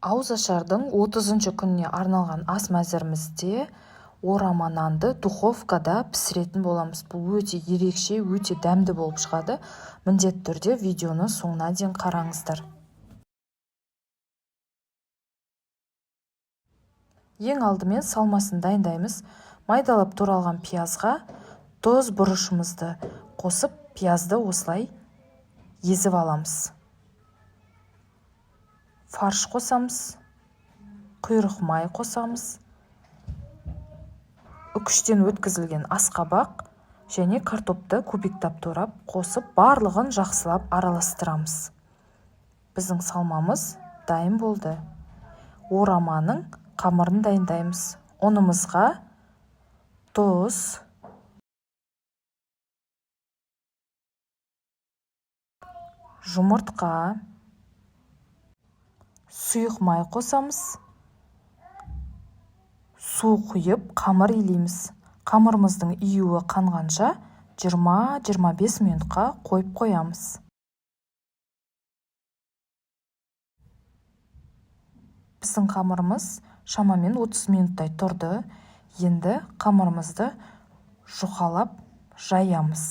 Ауызашардың 30 күніне арналған ас мәзірімізде орама нанды духовкада пісіретін боламыз. Бұл өте ерекше, өте дәмді болып шығады. Міндетті түрде видеоны соңына дейін қараңыздар. Ең алдымен салмасын дайындаймыз. Майдалап туралған пиязға тұз, бұрышымызды қосып, пиязды осылай езіп аламыз. Фарш қосамыз, құйрық май қосамыз, үкіштен өткізілген асқабақ және картопты кубиктап турап қосып, барлығын жақсылап араластырамыз. Біздің салмамыз дайын болды. Ораманың қамырын дайындаймыз. Ұнымызға тұз, жұмыртқа, сұйық май қосамыз, су құйып қамыр илейміз. Қамырымыздың июі қанғанша 20-25 минутқа қойып қоямыз. Біздің қамырымыз шамамен 30 минуттай тұрды. Енді қамырымызды жұқалап жаямыз.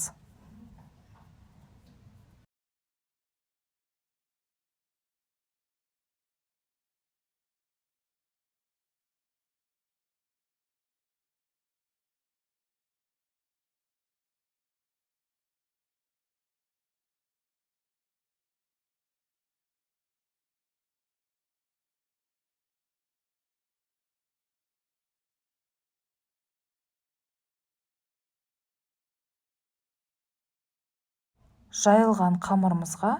Жайылған қамырымызға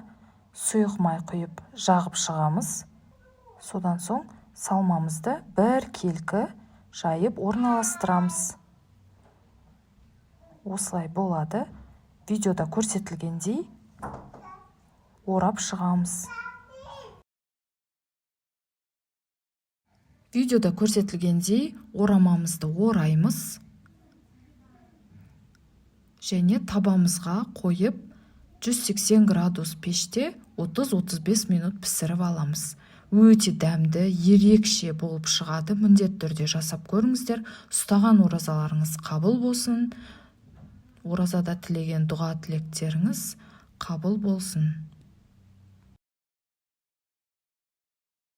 сұйық май құйып жағып шығамыз. Содан соң салмамызды бір келкі жайып орналастырамыз. Осылай болады. Видеода көрсетілгендей орап шығамыз. Видеода көрсетілгендей орамамызды ораймыз және табамызға қойып 180 градус пеште 30-35 минут пісіріп аламыз. Өте дәмді, ерекше болып шығады. Міндетті түрде жасап көріңіздер. Ұстаған оразаларыңыз қабыл болсын. Оразада тілеген дұға тілектеріңіз қабыл болсын.